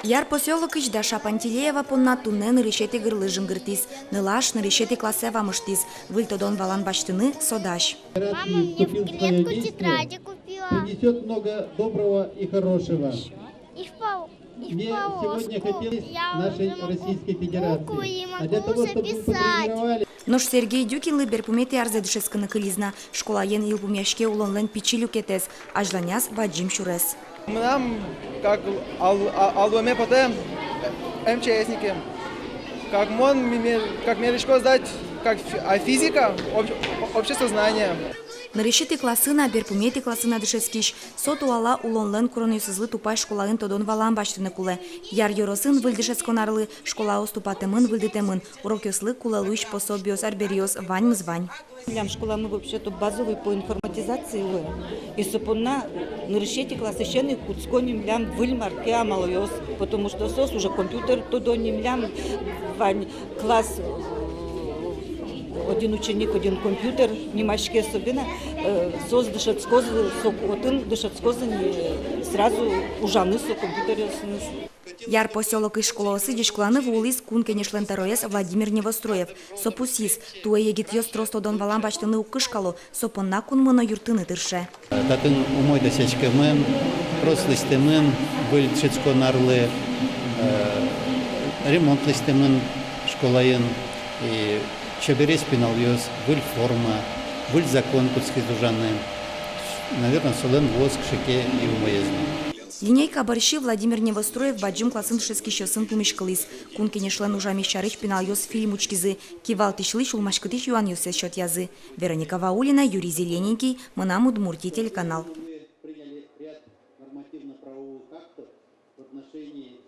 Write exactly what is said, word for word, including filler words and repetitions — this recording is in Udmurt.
Яр посёлокысь Даша Пантелеева понна туннэ нырысетӥ гырлы жингыртӥз. Нылаш нырысетӥ классэ вамыштӥз. Выль тодон-валан басьтыны со дась. Мама мне в клетку тетради купила. Принесёт много доброго и хорошего. И в пол- Мне сегодня хотелось нашей Российской Федерации. А для того, чтобы вы потренировались. Нош Сергей Дюкинлы берпуметӥ арзэ дышетскыны кылиз на. Школаен йылпумъяське улонлэн пичи люкетэз, азьланяз бадӟым сюрес. Мынам, как ал-, а-, алуэме потэ, МЧСникем. Как мон, ми-, ме-, как мерещко сдать, как фи-, а физика, об-, обществознание. Нырысетӥ классын-а, берпуметӥ классын-а дышетскись, со туала улонлэн куронъёсызлы тупась школаын тодон-валан басьтыны кулэ. Яр ёросын выль дышетскон арлы школаос тупатэмын, выльдытэмын, урокъёслы кулэ луись пособиос, арбериос, ваньмыз вань. Милям школамы вообще-то базовый по информатизации луэ. И со понна нырысетӥ классысен ик кутско ни милям выль марке амалъёс, потому что соос уже компьютер тодо ни, милям вань класс, э, один ученик, один компьютер нимаське, особенно, э, соос дышетскозы, со отын дышетскозы ни, э, сразу ужаны со компьютеръёсыныз. Яр посёлокысь школаосы ӟечкыланы вуылӥз Кун Кенешлэн тӧроез Владимир Невоструев. Со пусйиз, туэ егитъёс трос тодон-валан басьтыны уг кышкало, со понна кунмы но юрттыны тырше. Татын умой дасяськемын, трос лэсьтэмын выль дышетскон арлы, э, ремонт лэсьтэмын школаын, и чебересь пиналъёс, выль форма, выль закон кутскиз ужаны. Наверно, солэн вуоз кыӵе ке и умоез но. Линейка бӧрсьы Владимир Невоструев бадӟым классын дышетскисьёсын пумиськылӥз. Кун Кенешлэн ужамез сярысь пиналъёс фильм учкизы, кивалтӥсьлы сюлмаськытӥсь юанъёссэс сётъязы. Вероника Ваулина, Юрий Зелененький, «Мынам Удмуртие» телеканал. Приняли ряд нормативно-правовых актов в отношении